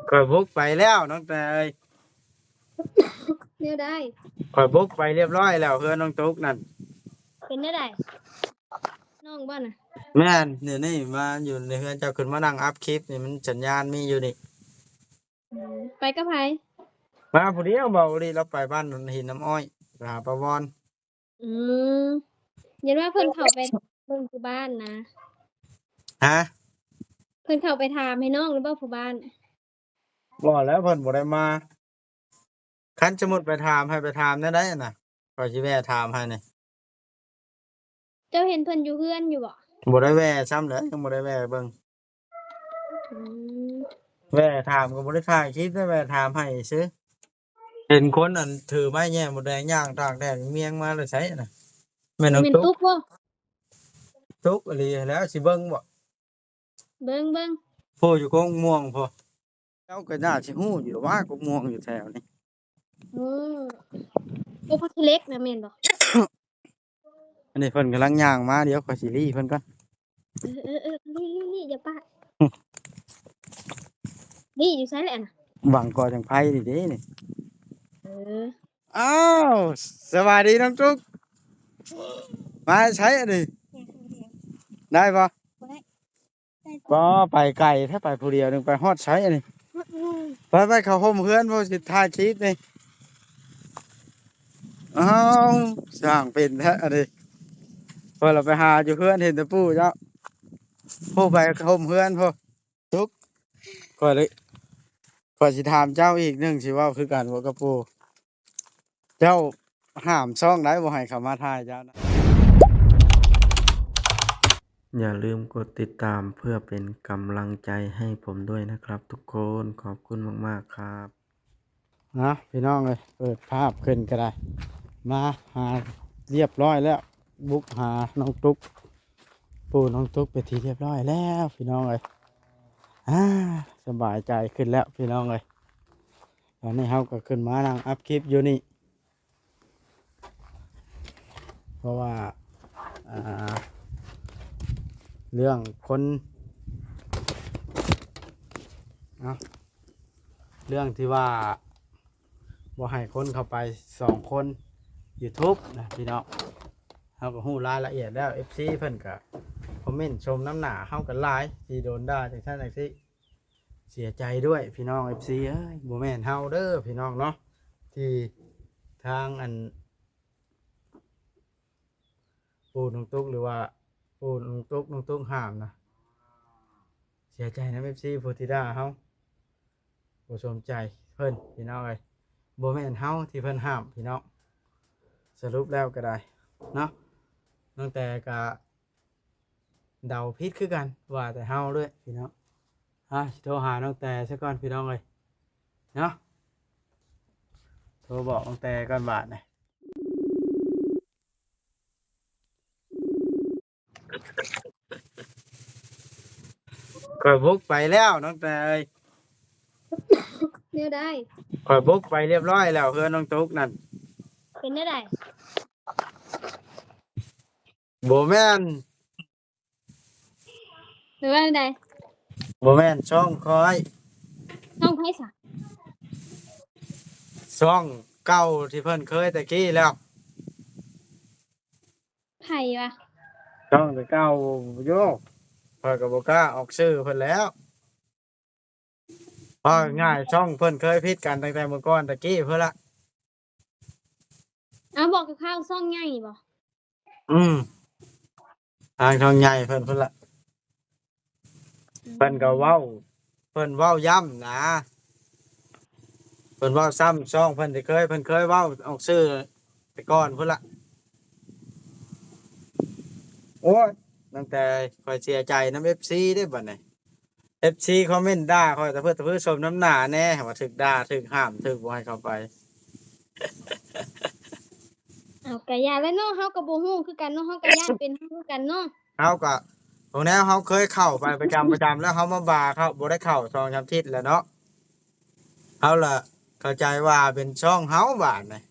ຂ້ອຍບຸກໄປແລ້ວນ້ອງແຕເອີຍ. ແນວໃດ? ຂ້ອຍບຸກໄປລຽບລ້ອຍແລ້ວເຮືອນນ້ອງຕຸກນັ້ນ. ເປັນແນວໃດ? ນ້ອງບໍ່ນະ? ແມ່ນ ດຽວນີ້ມາຢູ່ໃນເຮືອນເຈົ້າ ຂຶ້ນມານັ່ງອັບຄລິບນີ້ ມັນສັນຍານມີຢູ່ນີ້. ອືມ ໄປກັບໃຜ? ມາຜູ້ດຽວ ເບົາອີ່ຫຼີ ລາວໄປບ້ານຫີນນ້ຳອ້ອຍ ໄປຫາປ້າວອນ. ອືມ ຢ້ານວ່າເພິ່ນເຂົ້າໄປເບິ່ງຜູ້ບ້ານນະ. ຮະ? ເພິ່ນເຂົ້າໄປຖາມໃຫ້ນ້ອງຫຼືບໍ່ຜູ້ບ້ານ? ບໍ່ແລ້ວ ເພິ່ນບໍ່ໄດ້ມາ. ຄັນສົມມຸດໄປຖາມ ໃຫ້ໄປຖາມແນວໃດຫັ້ນນະ? ຂ້ອຍຊິແວ່ຖາມໃຫ້ນີ້. ເຈົ້າເຫັນເພິ່ນຢູ່ເຮືອນຢູ່ບໍ່? ບໍ່ໄດ້ແວ່ຊ້ຳແຫຼະ ຍັງບໍ່ໄດ້ແວ່ເບິ່ງ. ອືມ ແວ່ຖາມກໍບໍ່ໄດ້ຖ່າຍຄລິບ ໄດ້ແວ່ຖາມໃຫ້ຊື່. ເຫັນຄົນອັນຖືໄມ້ແຍງມົດແດງຍ່າງຕາກແດດມຽງມາແລ້ວໃສນະ? ແມ່ນນ້ອງຕຸກບໍ່? ຕຸກອີ່ຫຼີແລ້ວ ຊິເບິ່ງບໍ່? ເບິ່ງ ເບິ່ງ ໂພ ຢູ່ກົກມ່ວງພຸ້ນ. ເຈົ້າກໍໜ້າຊິຮູ້ຢູ່ວ່າກົກມ່ວງຢູ່ແຖວນີ້. ໂອ້ ໂອ້ ພັກຂີ້ເຫຼັກນະແມ່ນບໍ່? ອັນນີ້ເພິ່ນກຳລັງຍ່າງມາ ດຽວຂ້ອຍຊິລີ້ເພິ່ນກ່ອນ. ເອີໆໆ ລີ້ໆໆ ຢ່າປະ ລີ້ຢູ່ໃສແຫຼະນະ? ບັງກໍຈັ່ງໄພນີ້ເດ້ນີ້. ເອີ ອ້າວ ສະບາຍດີນ້ອງຕຸກ. ມາໃສອັນນີ້? ໄດ້ບໍ່? ບໍ່ໄດ້. ບໍ່ ໄປໄກແທ້ ໄປຜູ້ດຽວໜຶ່ງ ໄປຮອດໃສອັນນີ້? ໄປ ໄປເຂົ້າຮົ່ມເຮືອນ ເພາະຊິຖ່າຍຄລິບນີ້. ອ້າວ ຊ່າງເປັນແທ້ອັນນີ້. ເພິ່ນລະໄປຫາຢູ່ເຮືອນ ເຫັນແຕ່ປູ່ເຈົ້າ. ໂພ ໄປຮົ່ມເຮືອນພຸ້ນ. ຕຸກ ຂ້ອຍເລີຍ ຂ້ອຍຊິຖາມເຈົ້າອີກໜຶ່ງ ຊິເວົ້າຄືກັນບໍ່ກັບປູ່? ເຈົ້າຫ້າມຊ່ອງໃດບໍ່ໃຫ້ເຂົາມາຖ່າຍເຈົ້ານະ? ຢ່າລືມກົດຕິດຕາມເພື່ອເປັນກຳລັງໃຈໃຫ້ຜົມດ້ວຍນະຄັບທຸກຄົນ. ຂອບຄຸນມາກໆຄັບ. ເນາະ ພີ່ນ້ອງເອີຍ ເປີດພາບຂຶ້ນກໍໄດ້ ມາຫາລຽບຮ້ອຍແລ້ວ ບຸກຫານ້ອງຕຸກ ປູ່ນ້ອງຕຸກເປັນທີ່ລຽບຮ້ອຍແລ້ວ ພີ່ນ້ອງເອີຍ. ອາ ສະບາຍໃຈຂຶ້ນແລ້ວ ພີ່ນ້ອງເອີຍ. ຕອນນີ້ເຮົາກໍຂຶ້ນມານັ່ງອັບຄລິບຢູ່ນີ້ ເພາະວ່າ ອ່າ ເລື່ອງຄົນ ເອົາ ເລື່ອງທີ່ວ່າບໍ່ໃຫ້ຄົນເຂົ້າໄປສອງຄົນຢູທູບນະພີ່ນ້ອງ ເຮົາກໍຮູ້ລາຍລະອຽດແລ້ວ. ເອັຟຊີເພິ່ນກໍຄອມເມັນຊົມນຳໜ້າເຮົາກັນຫຼາຍ ທີ່ໂດນດ່າຈັ່ງຊັ້ນຈັ່ງຊີ້. ເສຍໃຈດ້ວຍພີ່ນ້ອງເອັຟຊີເອີຍ ບໍ່ແມ່ນເຮົາເດີພີ່ນ້ອງເນາະ ທີ່ທາງອັນປູ່ນ້ອງຕຸກ ຫຼືວ່າປູ່ນ້ອງຕຸກ ນ້ອງຕຸກຫ້າມນະ. ເສຍໃຈນຳເອັຟຊີຜູ້ທີ່ດ່າເຮົາ ບໍ່ສົມໃຈເພິ່ນພີ່ນ້ອງເອີຍ ບໍ່ແມ່ນເຮົາທີ່ເພິ່ນຫ້າມພີ່ນ້ອງ. ສະຫຼຸບແລ້ວກໍໄດ້ເນາະ ນ້ອງແຕກໍ ເດົາຜິດຄືກັນ ວ່າແຕ່ເຮົາເລີຍພີ່ນ້ອງ. ເຮົາຊິໂທຫານ້ອງແຕຊະກ່ອນພີ່ນ້ອງເອີຍເນາະ ໂທບອກນ້ອງແຕກ່ອນບາດນີ້. ຂ້ອຍບຸກໄປແລ້ວນ້ອງແຕເອີຍ. ແນວໃດ? ຂ້ອຍບຸກໄປລຽບຮ້ອຍແລ້ວເຮືອນນ້ອງຕຸກນັ້ນ. ເປັນແນວໃດ? ບໍ່ແມ່ນ ຫຼືວ່າແນວໃດ? ບໍ່ແມ່ນຊ່ອງຂ້ອຍ. ຊ່ອງໃຜຊະ? ຊ່ອງເກົ່າທີ່ເພິ່ນເຄີຍແຕ່ກີ້ແລ້ວ. ໃຜວະ? ຊ່ອງແຕ່ເກົ່າຢູ່ ຂ້ອຍກໍບໍ່ກ້າອອກຊື່ເພິ່ນແລ້ວ. ເວົ້າງ່າຍໆ ຊ່ອງເພິ່ນເຄີຍຜິດກັນຕັ້ງແຕ່ມື້ກ່ອນຕະກີ້ພຸ້ນລະ. ເອົາ ບອກຄ່າວໆ ຊ່ອງໃຫຍ່ບໍ່? ອືມ ທາງຊ່ອງໃຫຍ່ເພິ່ນພຸ້ນລະ. ອືມ ເພິ່ນກໍເວົ້າ ເພິ່ນເວົ້າຢ້ຳນະ ເພິ່ນເວົ້າຊ້ຳ ຊ່ອງເພິ່ນທີ່ເຄີຍ ເພິ່ນເຄີຍເວົ້າອອກຊື່ແຕ່ກ່ອນພຸ້ນລະ. ໂອ້ຍ ຕັ້ງແຕ່ຂ້ອຍເສຍໃຈນຳເອັຟຊີເດ້ບັດນີ້. ເອັຟຊີຄອມເມັນດ່າຂ້ອຍຕະພຶດຕະພື ສົມນ້ຳໜ້າແດ່ ວ່າຖືກດ່າ ຖືກຫ້າມ ຖືກບໍ່ໃຫ້ເຂົ້າໄປ. ເອົາ ກະຢ່າແລ້ວເນາະ ເຮົາກໍບໍ່ຮູ້ຄືກັນເນາະ ເຮົາກໍຢ້ານເປັນຄືກັນເນາະ. ເຮົາກໍ ຂອງແນວເຮົາເຄີຍເຂົ້າໄປປະຈຳ ປະຈຳ ແລ້ວເຮົາມາບາເຂົາ ບໍ່ໄດ້ເຂົ້າສອງສາມທິດແລ້ວເນາະ ເຮົາລະເຂົ້າໃຈວ່າເປັນຊ່ອງເຮົາບາດນີ້.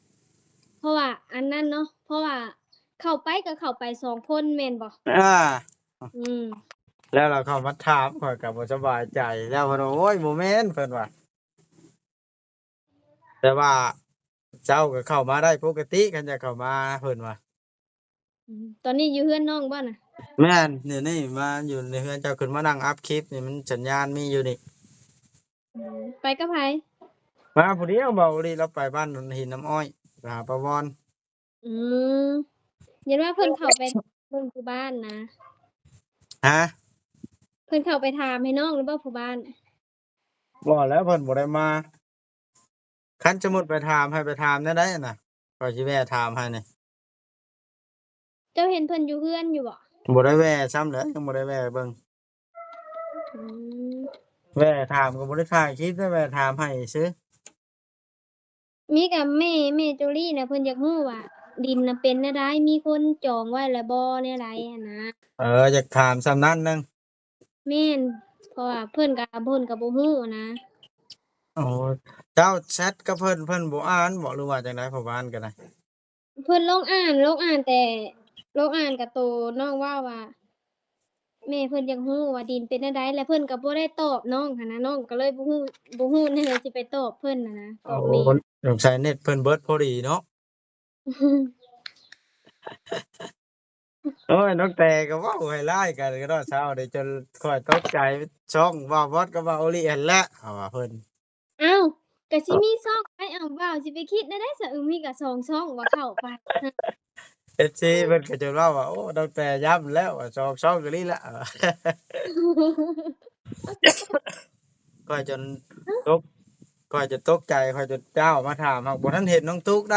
ເພາະວ່າອັນນັ້ນເນາະ ເພາະວ່າເຂົ້າໄປກໍເຂົ້າໄປສອງຄົນແມ່ນບໍ່? ອ່າ ອືມ ແລ້ວລາວເຂົ້າມາຖາມ ຂ້ອຍກໍບໍ່ສະບາຍໃຈ ແລ້ວເພິ່ນວ່າ ໂອ້ຍ ບໍ່ແມ່ນ ເພິ່ນວ່າ ແຕ່ວ່າເຈົ້າກໍເຂົ້າມາໄດ້ປົກກະຕິ ຄັນຢາກເຂົ້າມາ ເພິ່ນວ່າ. ອືມ ຕອນນີ້ຢູ່ເຮືອນນ້ອງບໍ່ນະ? ແມ່ນ ນີ້ ນີ້ ມາຢູ່ໃນເຮືອນເຈົ້າ ຂຶ້ນມານັ່ງອັບຄລິບນີ້ ມັນສັນຍານມີຢູ່ນີ້. ອືມ ໄປກັບໃຜ? ມາຜູ້ດຽວ ເບົາອີ່ຫຼີ ລາວໄປບ້ານຫີນນ້ຳອ້ອຍ ໄປຫາປ້າວອນ. ອືມ ຢ້ານວ່າເພິ່ນເຂົ້າໄປເບິ່ງຢູ່ບ້ານນະ. ຮະ? ເພິ່ນເຂົ້າໄປຖາມໃຫ້ນ້ອງຫຼືບໍ່ ຜູ້ບ້ານ? ບໍ່ແລ້ວ ເພິ່ນບໍ່ໄດ້ມາ. ຄັນສົມມຸດໄປຖາມ ໃຫ້ໄປຖາມແນວໃດນະ? ຂ້ອຍຊິແວ່ຖາມໃຫ້ນີ້. ເຈົ້າເຫັນເພິ່ນຢູ່ເຮືອນຢູ່ບໍ່? ບໍ່ໄດ້ແວ່ຊ້ຳເລີຍ ຍັງບໍ່ໄດ້ແວ່ເບິ່ງ. ອືມ ແວ່ຖາມກໍບໍ່ໄດ້ຖ່າຍຄລິບ ໄດ້ແວ່ຖາມໃຫ້ຊື່. ມີກັບແມ່ ແມ່ໂຈລີນະ ເພິ່ນຢາກຮູ້ວ່າດິນນະເປັນແນວໃດ ມີຄົນຈອງໄວ້ແລ້ວບໍ່ ແນວໃດຫັ້ນນະ. ເອີ ຢາກຖາມສ່ຳນັ້ນໜຶ່ງ. ແມ່ນ ເພາະວ່າເພິ່ນກໍ ເພິ່ນກໍບໍ່ຮູ້ນະ. ໂອ້ ເຈົ້າແຊັດກັບເພິ່ນ ເພິ່ນບໍ່ອ່ານບໍ ຫຼືວ່າຈັ່ງໃດ? ພໍ່ບ້ານກໍໄດ້ ເພິ່ນລົງອ່ານ ລົງອ່ານແຕ່ ລົງອ່ານກັບໂຕນ້ອງເວົ້າວ່າ ແມ່ເພິ່ນຢາກຮູ້ວ່າດິນເປັນແນວໃດ ແລະເພິ່ນກໍບໍ່ໄດ້ຕອບນ້ອງຫັ້ນນະ ນ້ອງກໍເລີຍບໍ່ຮູ້ ບໍ່ຮູ້ແນວໃດຊິໄປຕອບເພິ່ນຫັ້ນນະ ຕອບແມ່. ໂອ້ ສົງໄສເນັດເພິ່ນເບິດພໍດີເນາະ. ໂອ້ຍ ນ້ອງແຕ່ກໍເວົ້າໃຫ້ຫຼາຍກັນເນາະ ເຊົ້ານີ້ຈົນຂ້ອຍຕົກໃຈ ຊ່ອງບ່າວບອດກັບບ່າວໂອລິຫັ້ນແຫຼະ ເຂົາວ່າເພິ່ນ. ອ້າວ ກະຊິມີຊ່ອງໄປ ອ້າວ ບ່າວຊິໄປຄິດແນວໃດຊະ ເອີ ມີກະສອງຊ່ອງວ່າເຂົ້າໄປ. ເອັຟຊີເພິ່ນກໍຈົນເວົ້າວ່າ ໂອ້ ນ້ອງແຕ່ຢ້ຳແລ້ວວ່າ ສອງຊ່ອງອີ່ຫຼີລະ. ຂ້ອຍຈົນຕົກ ຂ້ອຍຈົນຕົກໃຈ ຂ້ອຍຈົນກ້າວມາຖາມ ຫາກບໍ່ທັນເຫັນນ້ອງຕຸກໃດ.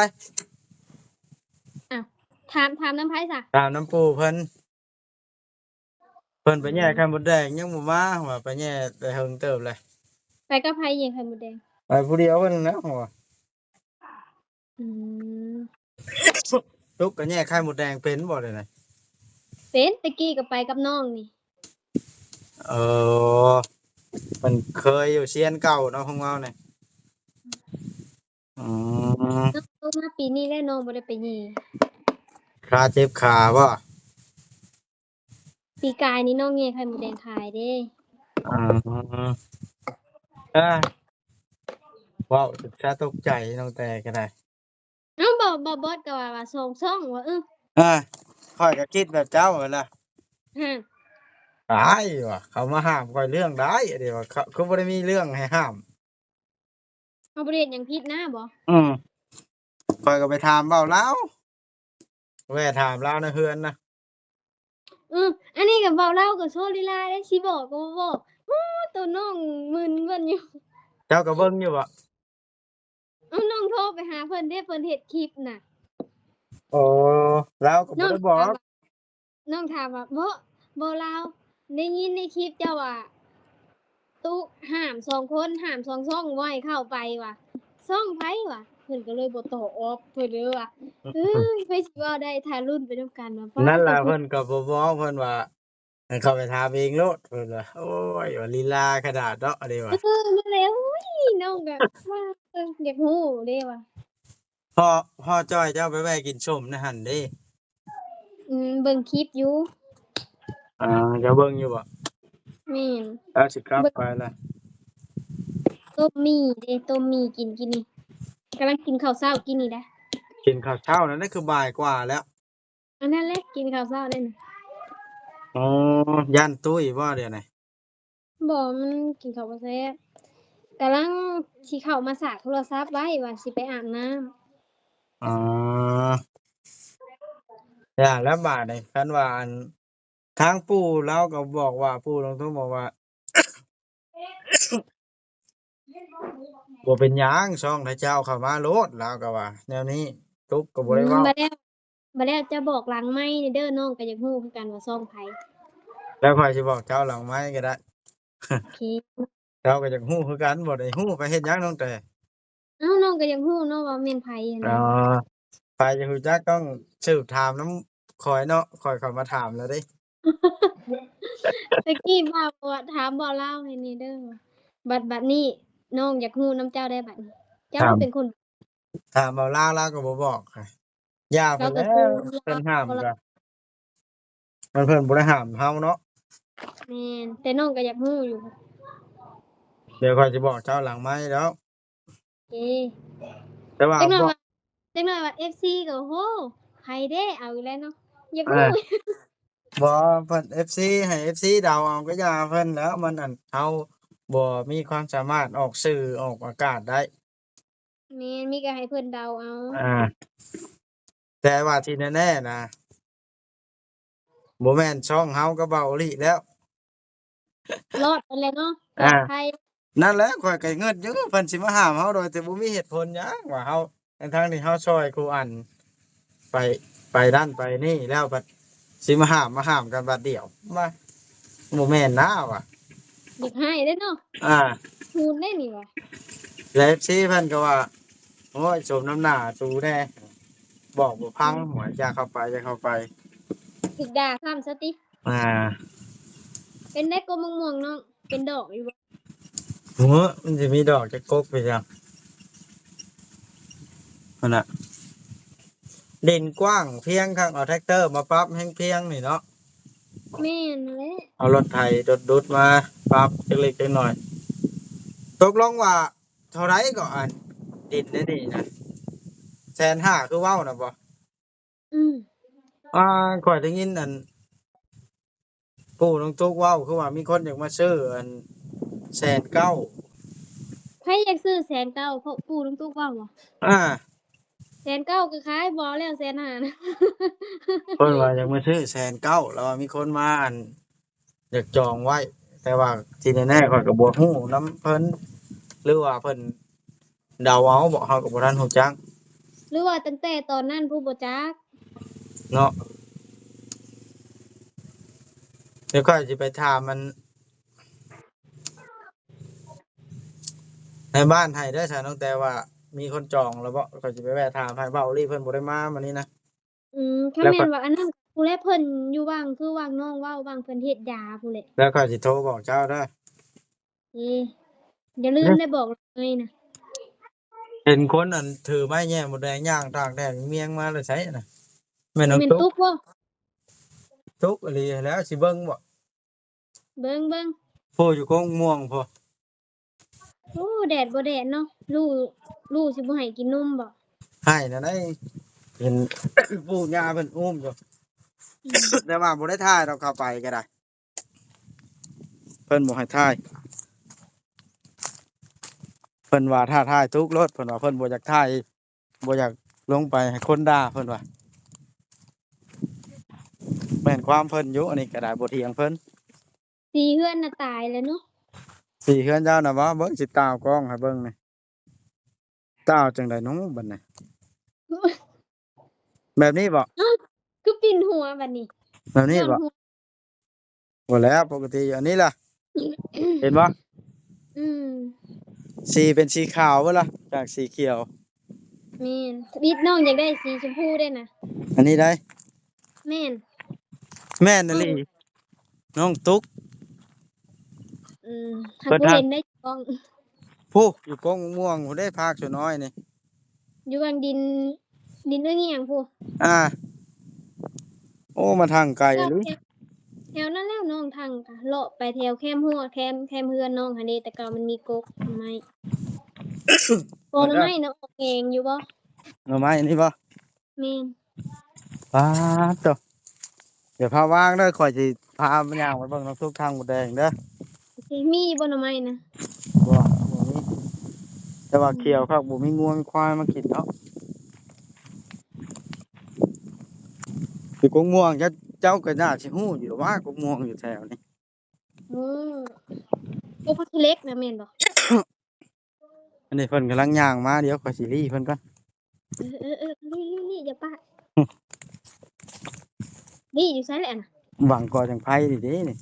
ອ້າວ ຖາມ ຖາມນຳໃຜຊະ? ຖາມນຳປູ່ເພິ່ນ. ເພິ່ນໄປແຍ່ໄຂ່ມົດແດງຍັງບໍ່ມາ ວ່າໄປແຍ່ໄດ້ເຫິງເຕີບແລ້ວ. ໄປກັບໃຜແຍ່ໄຂ່ມົດແດງ? ໄປຜູ້ດຽວເພິ່ນນະ ວ່າ. ອືມ ຕຸກກໍແຍ່ໄຂ່ມົດແດງເປັນບໍ່ ດຽວນີ້? ເປັນ ແຕ່ກີ້ກໍໄປກັບນ້ອງນີ້. ເອີ ມັນເຄີຍຢູ່ຊຽນເກົ່າເນາະ ຂອງເຮົານີ້. ອືມ ນ້ອງໂຕມາປີນີ້ແຫຼະ ນ້ອງບໍ່ໄດ້ໄປແຍ່. ຄາເຈັບຂາບໍ່? ປີກາຍນີ້ນ້ອງແຍ່ໄຂ່ມົດແດງຂາຍເດ້. ອືມ ເອີ ເວົ້າຈະຕົກໃຈນ້ອງແຕ່ກໍໄດ້. ເອົ້າ ບໍ່ ບໍ່ ບອດກໍວ່າ ວ່າສອງຊ່ອງວ່າ ເອີ ເອີ ຂ້ອຍກໍຄິດແບບເຈົ້າຫັ້ນລະ. ຮະ ຕາຍວ່າ ເຂົາມາຫ້າມຂ້ອຍເລື່ອງໃດ ອັນນີ້ວ່າ ຄືບໍ່ໄດ້ມີເລື່ອງໃຫ້ຫ້າມ. ເຮົາບໍ່ໄດ້ເຮັດຫຍັງຜິດນະບໍ? ອືມ ຂ້ອຍກໍໄປຖາມເວົ້າລາວ ແວ່ຖາມລາວໃນເຮືອນນະ. ເອີ ອັນນີ້ກໍເວົ້າລາວກໍໂຊລີລາເດ້ ຊິບອກກໍບໍ່ບອກ. ໂອ້ ໂຕນ້ອງມຶນເບິ່ງຢູ່. ເຈົ້າກໍເບິ່ງຢູ່ບໍ? ເອົ້າ ນ້ອງໂທໄປຫາເພິ່ນເດ້ ເພິ່ນເຮັດຄລິບນະ. ໂອ້ ລາວກໍບໍ່ໄດ້ບອກ. ນ້ອງຖາມວ່າ ບໍ່ ບໍ່ລາວ ໄດ້ຍິນໃນຄລິບເຈົ້າວ່າ ຕຸຫ້າມສອງຄົນ ຫ້າມສອງຊ່ອງ ບໍ່ໃຫ້ເຂົ້າໄປວ່າ ຊ່ອງໃຜວ່າ ເພິ່ນກໍເລີຍບໍ່ຕອບອອກ ເພິ່ນເລີຍວ່າ ເອີ ໃຜຊິເວົ້າໄດ້ ຖ້າລຸ້ນໄປນຳກັນວ່າ. ນັ້ນລະ ເພິ່ນກໍບໍ່ບອກ ເພິ່ນວ່າ ໃຫ້ເຂົ້າໄປຖາມເອງໂລດ ເພິ່ນວ່າ. ໂອ້ຍ ວ່າລີລາຂະໜາດເນາະ ອັນນີ້ວ່າ. ເອີ ນັ້ນແຫຼະ ໂອ້ຍ ນ້ອງກໍວ່າ ເອີ ຢາກຮູ້ເດ້ວ່າ. ພໍ່ ພໍ່ຈ້ອຍເຈົ້າໄປແວ່ກິນສົ້ມໃນຫັ້ນເດ້. ອືມ ເບິ່ງຄລິບຢູ່. ອ່າ ເຈົ້າເບິ່ງຢູ່ບໍ? ແມ່ນ. ລາວຊິກັບໄປລະ. ຕົ້ມໝີ່ເດ້ ຕົ້ມໝີ່ກິນ ກິນນີ້ ກຳລັງກິນເຂົ້າເຊົ້າກິນນີ້ໄດ໋. ກິນເຂົ້າເຊົ້ານັ້ນ ຄືບ່າຍກວ່າແລ້ວ. ອັນນັ້ນແຫຼະ ກິນເຂົ້າເຊົ້າເດ້. ອໍ ຢ້ານຕຸ້ຍບໍ່ດຽວນີ້? ບໍ່ ມັນກິນເຂົ້າບໍ່ແຊບ. ກຳລັງຊິເຂົ້າມາສາກໂທລະສັບໄວ້ວ່າຊິໄປອາບນ້ຳ. ອໍ ຢ່າແລ້ວບາດນີ້ ຄັນວ່າອັນ ທາງປູ່ລາວກໍບອກວ່າ ປູ່ນ້ອງທຸກບອກວ່າ ບໍ່ເປັນຫຍັງ ຊ່ອງໃຫ້ເຈົ້າເຂົ້າມາໂລດ ລາວກໍວ່າແນວນີ້. ຕຸກກໍບໍ່ໄດ້ເວົ້າ. ອືມ ບາດແລ້ວ ບາດແລ້ວຈະບອກຫຼັງໄມເດີ ນ້ອງກໍຢາກຮູ້ຄືກັນວ່າຊ່ອງໃຜ. ແລ້ວຂ້ອຍຊິບອກເຈົ້າຫຼັງໄມກໍໄດ້. ໂອເຄ. ເຈົ້າກໍຢາກຮູ້ຄືກັນ ບໍ່ໄດ້ຮູ້ໄປເຮັດຫຍັງນ້ອງແຕ່. ເອົ້າ ນ້ອງກໍຢາກຮູ້ເນາະວ່າແມ່ນໃຜຫັ້ນນະ. ອໍ ໃຜຈະຮູ້ຈັກຕ້ອງສືບຖາມນຳຂ້ອຍເນາະ ຂ້ອຍເຂົ້າມາຖາມແລ້ວເດ້. ຕະກີ້ບ່າວຖາມບ່າວລາວໃຫ້ແດ່ເດີ. ບັດ ບັດນີ້ນ້ອງຢາກຮູ້ນຳເຈົ້າໄດ້ບັດນີ້. ເຈົ້າເປັນຄົນ ຖາມບ່າວລາວ ລາວກໍບໍ່ບອກ. ຢ່າເພິ່ນແລ້ວ ເພິ່ນຫ້າມກໍ ມັນເພິ່ນບໍ່ໄດ້ຫ້າມເຮົາເນາະ. ແມ່ນ ແຕ່ນ້ອງກໍຢາກຮູ້ຢູ່. ດຽວຂ້ອຍຊິບອກເຈົ້າຫຼັງໄມດອກ. ເອີ ແຕ່ວ່າ ຈັກໜ້ອຍວ່າ ຈັກໜ້ອຍວ່າເອັຟຊີກໍ ໂອ້ໂຫ ໃຜເດ້ ເອົາອີກແລ້ວເນາະ ຢາກຮູ້ ເອີ ບໍ່ ເພິ່ນ ເອັຟຊີ ໃຫ້ເອັຟຊີເດົາເອົາກໍຢ່າເພິ່ນແຫຼ້ວ ມັນ ອັນ ເຮົາບໍ່ມີຄວາມສາມາດອອກສື່ອອກອາກາດໄດ້. ແມ່ນ ມີກໍໃຫ້ເພິ່ນເດົາເອົາ. ອ່າ ແຕ່ວ່າທີ່ແນ່ໆນະ ບໍ່ແມ່ນຊ່ອງເຮົາກັບເບົາອີ່ຫຼີແລ້ວ ລອດໄປແລ້ວເນາະ ອ່າ ປອດໄພ. ນັ້ນແຫຼະ ຂ້ອຍກໍງຶດຢູ່ ເພິ່ນຊິມາຫ້າມເຮົາໂດຍທີ່ບໍ່ມີເຫດຜົນຫຍັງ ວ່າເຮົາ ທັງໆທີ່ເຮົາຊ່ອຍຄູອັນ ໄປ ໄປນັ້ນໄປນີ້ແລ້ວ ບັດຊິມາຫ້າມ ມາຫ້າມກັນບາດດຽວ ວ່າບໍ່ແມ່ນນາວ່າ ຢາກຮ້າຍເດ້ເນາະ ອ່າ ໂຫດເດ້ນີ້ວ່າ. ແລະ ເອັຟຊີເພິ່ນກໍວ່າ ໂອ້ຍ ສົມນ້ຳໜ້າສູແດ່ ບອກບໍ່ຟັງ ອືມ ໂຫຍ ຢ່າເຂົ້າໄປ ຢ່າເຂົ້າໄປ ຖືກດ່າຊ້ຳຊະຕິ. ອ່າ ເປັນໄດ້ ກົກມະມ່ວງນ້ອງ ເປັນດອກຢູ່ບໍ່? ໂອ້ ມັນຊິມີດອກຈັກກົກໄປຫຍັງ ຫັ້ນນະ ດິນກວ້າງພຽງຄັກ ເອົາແທກເຕີມາປັບແຮງພຽງນີ້ເນາະ. ແມ່ນແຫຼະ ເອົາລົດໄຖດຸດໆມາປັບຈັກເລັກຈັກໜ້ອຍ. ຕົກລົງວ່າເທົ່າໃດກໍ ອັນ ດິນໃນນີ້ນະ ແສນຫ້າ ຄືເວົ້ານະບໍ່? ອືມ ອ່າ ຂ້ອຍໄດ້ຍິນ ອັນ ປູ້ນ້ອງຕຸກເວົ້າ ຄືວ່າມີຄົນຢາກມາຊື້ ອັນ ແສນເກົ້າ. ໃຜຢາກຊື້ແສນເກົ້າ ເພາະປູ້ນ້ອງຕຸກເວົ້າບໍ່? ອ່າ ແສນເກົ້າກໍຂາຍ ບໍ່ເອົາແລ້ວແສນຫ້ານະ. ເພິ່ນວ່າຢາກມາຊື້ແສນເກົ້າ ແລ້ວວ່າມີຄົນມາ ອັນ ຢາກຈອງໄວ້ ແຕ່ວ່າທີ່ແນ່ໆ ຂ້ອຍກໍບໍ່ຮູ້ນຳເພິ່ນ ຫຼືວ່າເພິ່ນເດົາເອົາບໍ ເຮົາກໍບໍ່ທັນຮູ້ຈັກ ຫຼືວ່າຕັ້ງແຕ່ຕອນນັ້ນພຸ້ນ ບໍ່ຈັກເນາະ. ດຽວຂ້ອຍຊິໄປຖາມ ອັນ ໃນບ້ານໃຫ້ເດີ ຊະນ້ອງແຕວ່າ ມີຄົນຈອງແລ້ວບໍ ຂ້ອຍຊິໄປແວ່ຖາມໃຫ້. ເວົ້າອີ່ຫຼີ ເພິ່ນບໍ່ໄດ້ມາມື້ນີ້ນະ. ອືມ ຄັນແມ່ນວ່າອັນນັ້ນ ຜູ້ແລະເພິ່ນຢູ່ຫວ່າງ ຄືຫວ່າງນ້ອງເວົ້າ ຫວ່າງເພິ່ນເຮັດຢາຜູ້ແຫຼະ. ແລ້ວຂ້ອຍຊິໂທບອກເຈົ້າເດີ. ເອີ ຢ່າລືມໄດ້ບອກເລີຍນະ. ເຫັນຄົນ ອັນ ຖືໄມ້ແຫຍ່ມົດແດງຍ່າງຕາກແດດມຽງມາແຕ່ໃສນະ? ແມ່ນນ້ອງ ແມ່ນຕຸກ ຕຸກບໍ່? ຕຸກອີ່ຫຼີແລ້ວ ຊິເບິ່ງບໍ່? ເບິ່ງ ເບິ່ງ ໂອ້ ຢູ່ກົກມ່ວງພຸ້ນ. ໂອ້ ແດດບໍ່ແດດເນາະ ລູກ ລູກຊິບໍ່ໃຫ້ກິນນົມບໍ? ໃຫ້ນະໄດ໋ ເຫັນປູ່ຍ່າເພິ່ນອຸ້ມຢູ່. ອືມ ແຕ່ວ່າບໍ່ໄດ້ຖ່າຍດອກ ເຂົ້າໄປກໍໄດ້ ເພິ່ນບໍ່ໃຫ້ຖ່າຍ. ເພິ່ນວ່າຖ້າຖ່າຍທຸກໂລດ ເພິ່ນວ່າເພິ່ນບໍ່ຢາກຖ່າຍ ບໍ່ຢາກລົງໄປໃຫ້ຄົນດ່າ ເພິ່ນວ່າ. ແມ່ນຄວາມເພິ່ນຢູ່ ອັນນີ້ກໍໄດ້ ບໍ່ຖຽງເພິ່ນ. ສີເຮືອນນະຕາຍແລ້ວເນາະ. ສີເຮືອນເຈົ້ານະບໍ່? ເບິ່ງ ຊິຕ່າວກ້ອງໃຫ້ເບິ່ງນີ້. ຕ່າວຈັ່ງໃດເນາະບັດນີ້? ແບບນີ້ບໍ? ອ້າວ ຄືປິ່ນຫົວບັດນີ້? ແບບນີ້ບໍ? ບໍ່ແລ້ວ ປົກກະຕິຢູ່. ອັນນີ້ລະ ເຫັນບໍ່? ອືມ ສີເປັນສີຂາວເບິດລະ ຈາກສີຂຽວ. ແມ່ນ ທຳອິດນ້ອງຢາກໄດ້ສີຊົມພູເດ້ນະ. ອັນນີ້ໄດ໋. ແມ່ນ ແມ່ນອີ່ຫຼີ ນ້ອງຕຸກ. ອືມ ຫາກບໍ່ເຫັນໄດ້ກ້ອງ. ພຸ້ນ ຢູ່ກົກມ່ວງພຸ້ນເດ້ ພາກສ່ວນນ້ອຍນີ້. ຢູ່ຫວ່າງດິນ ດິນເອີ່ຫຍັງພຸ້ນ. ອ່າ ໂອ້ ມາທາງໄກອີ່ຫຼີ. ແຖວນັ້ນແລ້ວນ້ອງ ທາງກະເລາະໄປແຖວແຄມຮົ້ວ ແຄມ ແຄມເຮືອນນ້ອງຫັ້ນເດ້ ແຕ່ເກົ່າມັນມີກົກໄມ້. ໂອ້ ໜໍ່ໄມ້ນະ ອອກແກງຢູ່ບໍ່? ໜໍ່ໄມ້ນີ້ບໍ່? ແມ່ນ. ປາດໂທ້ ຢ່າພາວາງເດີ ຂ້ອຍຊິພາຍ່າງໄປເບິ່ງນ້ອງຕຸກທາງໝົດແດງເດີ. ໂອເຄ ມີຢູ່ບໍ່ໜໍ່ໄມ້ນະ? ບໍ່ ບໍ່ມີ ແຕ່ວ່າຂຽວຄັກ ອືມ ບໍ່ມີງົວມີຄວາຍມາກິນເນາະ. ຢູ່ກົກມ່ວງ ເຈົ້າ ເຈົ້າກໍໜ້າຊິຮູ້ຢູ່ວ່າກົກມ່ວງຢູ່ແຖວນີ້. ໂອ້ ກົກຜັກຂີ້ເຫຼັກນະ ແມ່ນບໍ່? ອັນນີ້ເພິ່ນກຳລັງຍ່າງມາ ດຽວຂ້ອຍຊິລີ້ເພິ່ນກ່ອນ. ເອີໆໆ ລີ້ໆໆ ຢ່າປະ ລີ້ຢູ່ໃສແຫຼະນະ? ຫວັງກໍ່ຈັ່ງໄພນີ້ເດ້ນີ້.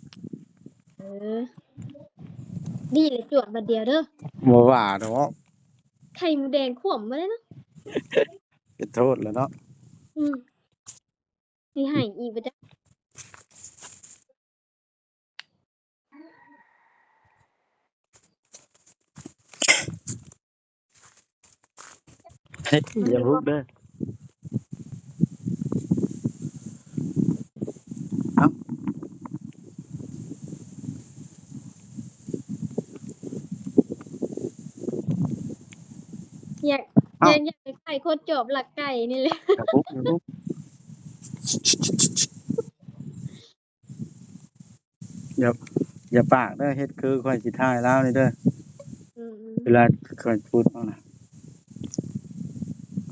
ເອີ ລີ້ແລ້ວຈວດບາດດຽວເດີ. ບໍ່ວ່າດອກ ໄຂ່ໝູແດງຂວມມາແລ້ວເນາະ. ເປັນໂທດແລ້ວເນາະ. ອືມ ຊິໃຫ້ອີກບໍ່ຈັກ. ເຮັດຢ່າລຸກເດີ. ຢາກ ເອົ້າ ຢາກ ຢາກຄ້າຍໆຄົນຈອບລັກໄກ່ນີ້ແຫຼະ. ຢ່າບຸກ ຢ່າບຸກ ຢ່າ ຢ່າປາກເດີ ເຮັດຄືຂ້ອຍຊິຖ່າຍລາວນີ້ເດີ. ອືມໆ ເວລາຂ້ອຍພຸດເອົານະ ເ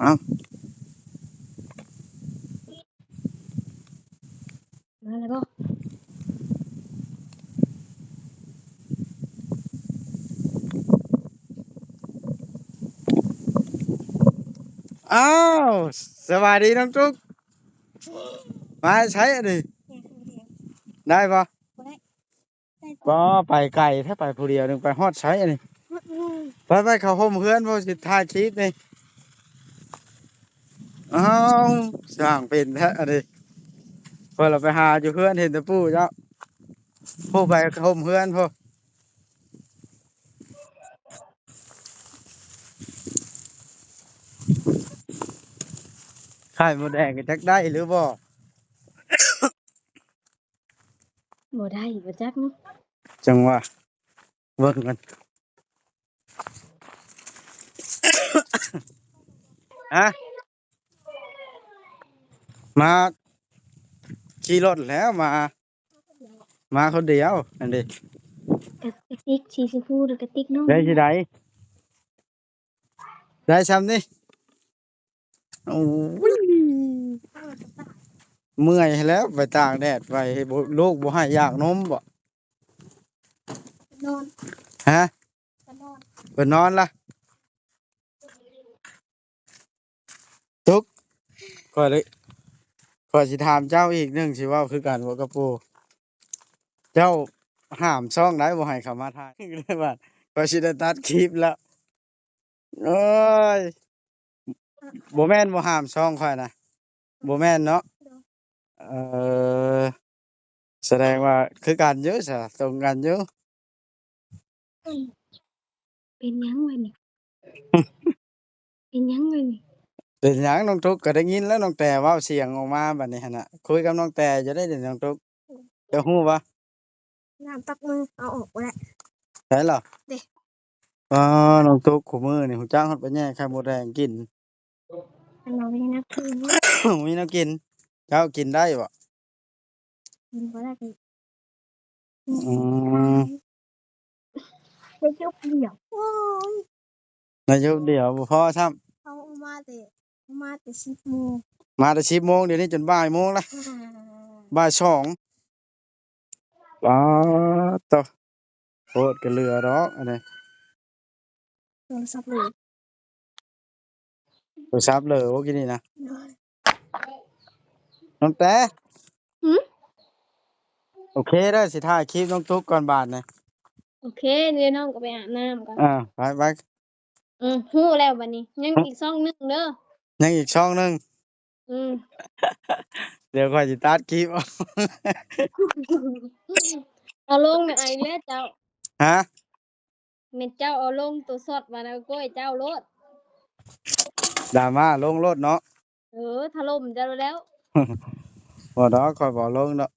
ອົ້າ. ມາແລ້ວບໍ່? ອ້າວ ສະບາຍດີນ້ອງຕຸກ ມາໃສອັນນີ້ ໄດ້ບໍ່? ບໍ່ໄດ້ ໄດ້ບໍ່? ໄປໄກແທ້ ໄປຜູ້ດຽວໜຶ່ງ ໄປຮອດໃສອັນນີ້? ຮອດເຮືອນ ໄປໆ ເຂົ້າໂຮມເຮືອນ ເພາະຊິຖ່າຍຄລິບນີ້. ອ້າວ ຊ່າງເປັນແທ້ອັນນີ້ ເພິ່ນລະໄປຫາຢູ່ເຮືອນ ເຫັນແຕ່ປູ້ເຈົ້າ ຜູ້ໄປຫົ່ມເຮືອນພຸ້ນ. ໄຂ່ມົດແດງກໍຈັກໄດ້ຫຼືບໍ່? ບໍ່ໄດ້ ບໍ່ຈັກເນາະ ຈັ່ງວ່າ ເບິ່ງກັນ ຮະ ມາຂີ່ລົດແລ້ວ ມາ ມາຄົນດຽວ ອັນນີ້ ກະ ກະຕິກສີຊຳພູ ກະຕິກນ້ອຍ ໄດ້ຊິໄດ້ ໄດ້ຊ່ຳນີ້. ໂອ້ຍ ເມື່ອຍແລ້ວ ໄປຕາກແດດໄປ ບໍ່ ລູກບໍ່ໃຫ້ຢາກນົມບໍ? ນອນ ຮະ ໄປນອນ ໄປນອນລະ. ຕຸກ ຂ້ອຍເລີຍ ຂ້ອຍຊິຖາມເຈົ້າອີກໜຶ່ງ ຊິເວົ້າຄືກັນບໍ່ກັບປູ່? ເຈົ້າຫ້າມຊ່ອງໃດບໍ່ໃຫ້ເຂົາມາຖ່າຍ ຂ້ອຍຊິໄດ້ຕັດຄລິບແລ້ວ. ໂອ້ຍ ບໍ່ແມ່ນບໍ່ຫ້າມຊ່ອງຂ້ອຍນະ ບໍ່ແມ່ນເນາະ? ເອີ ສະແດງວ່າຄືກັນຢູ່ຊະ ຕົງກັນຢູ່. ເປັນຫຍັງວະນີ້? ເປັນຫຍັງວະນີ້? ເປັນຫຍັງນ້ອງຕຸກ? ກໍໄດ້ຍິນແລ້ວ ນ້ອງແຕເວົ້າສຽງອອກມາບັດນີ້ຫັ້ນນະ ຄຸຍກັບນ້ອງແຕຢູ່ໄດ໋ ນ້ອງຕຸກ ເຈົ້າຮູ້ບໍ່? ນ້ຳຕັກມື ເອົາອອກບໍ່ໄດ້ ໃສລະ? ເດ້ ອ້າ ນ້ອງຕຸກ ຄູ່ມື້ນີ້ຮູ້ຈັກຮອດໄປແຍ່ໄຂ່ມົດແດງກິນ. ມັນບໍ່ມີແນວກິນ ບໍ່ມີແນວກິນ ເຈົ້າກິນໄດ້ບໍ່? ກິນບໍ່ໄດ້ ອືມ ໄດ້ຈຸກດຽວ ໂອ້ຍ ໄດ້ຈຸກດຽວບໍ່ພໍຊ້ຳ ເຂົາເອົາມາແຕ່ ເອົາມາແຕ່ສິບໂມງ ມາແຕ່ສິບໂມງ ດຽວນີ້ຈົນບ່າຍໂມງລະ ອ່າ ບ່າຍສອງ. ປາດໂທ້ ໂພດກະເຫຼືອດອກອັນນີ້ ໂທລະສັບເລີຍ ໂທລະສັບເລີບໍ່ກີ້ນີ້ນະ ໂດຍ ນ້ອງແຕ ຫື? ໂອເຄເດີ ຊິຖ່າຍຄລິບນ້ອງຕຸກກ່ອນບາດນີ້ ໂອເຄ ດຽວນ້ອງກໍໄປອາບນ້ຳກ່ອນ ອ່າ ໄປໆ. ອືມ ຮູ້ແລ້ວບັດນີ້ ຍັງອີກຊ່ອງໜຶ່ງເດີ ຍັງອີກຊ່ອງໜຶ່ງ ອືມ ດຽວຂ້ອຍຊິຕັດຄລິບ ເອົາລົງນະ ອາຍແລ້ວເຈົ້າ ຮະ ແມ່ນເຈົ້າເອົາລົງໂຕຊັອດມານະ ໂກ້ຍເຈົ້າໂລດ ດຣາມາລົງໂລດເນາະ ເອີ ຖະຫຼົ່ມເຈົ້າແລ້ວ ບໍ່ດອກ ຂ້ອຍບໍ່ລົງດອກ.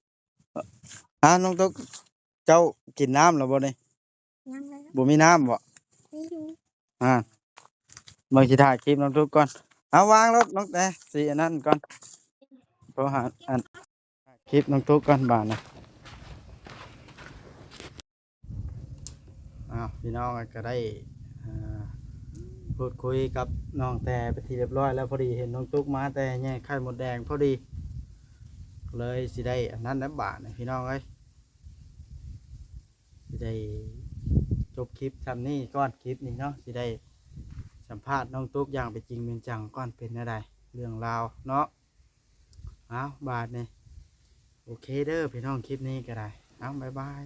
ອ້າ ນ້ອງຕຸກ ເຈົ້າກິນນ້ຳແລ້ວບໍ່ນີ້? ຍັງເລີຍ ບໍ່ມີນ້ຳບໍ່? ມີຢູ່ ອ່າ ເບິ່ງຊິຖ່າຍຄລິບນ້ອງຕຸກກ່ອນ ເອົາວາງໂລດນ້ອງແຕ ຊິອັນນັ້ນກ່ອນ ໂທຫາ ອັນ ຄລິບນ້ອງຕຸກກ່ອນບາດນະ. ອ້າວ ພີ່ນ້ອງ ກໍໄດ້ ອ່າ ພູດຄຸຍກັບນ້ອງແຕເປັນທີ່ຮຽບຮ້ອຍແລ້ວ ພໍດີເຫັນນ້ອງຕຸກມາແຕ່ແຍ່ໄຂ່ມົດແດງພໍດີ ເລີຍຊິໄດ້ອັນນັ້ນແຫຼະບາດນີ້ ພີ່ນ້ອງເອີຍ ຊິໄດ້ຈົບຄລິບຊ່ຳນີ້ກ່ອນ ຄລິບນີ້ເນາະ ຊິໄດ້ສຳພາດນ້ອງຕຸກຢ່າງເປັນຈິງເປັນຈັງກ່ອນ ເປັນແນວໃດເລື່ອງລາວເນາະ. ອ້າວ ບາດນີ້ ໂອເຄເດີພີ່ນ້ອງ ຄລິບນີ້ກໍໄດ້ ອ້າວ ບາຍບາຍ.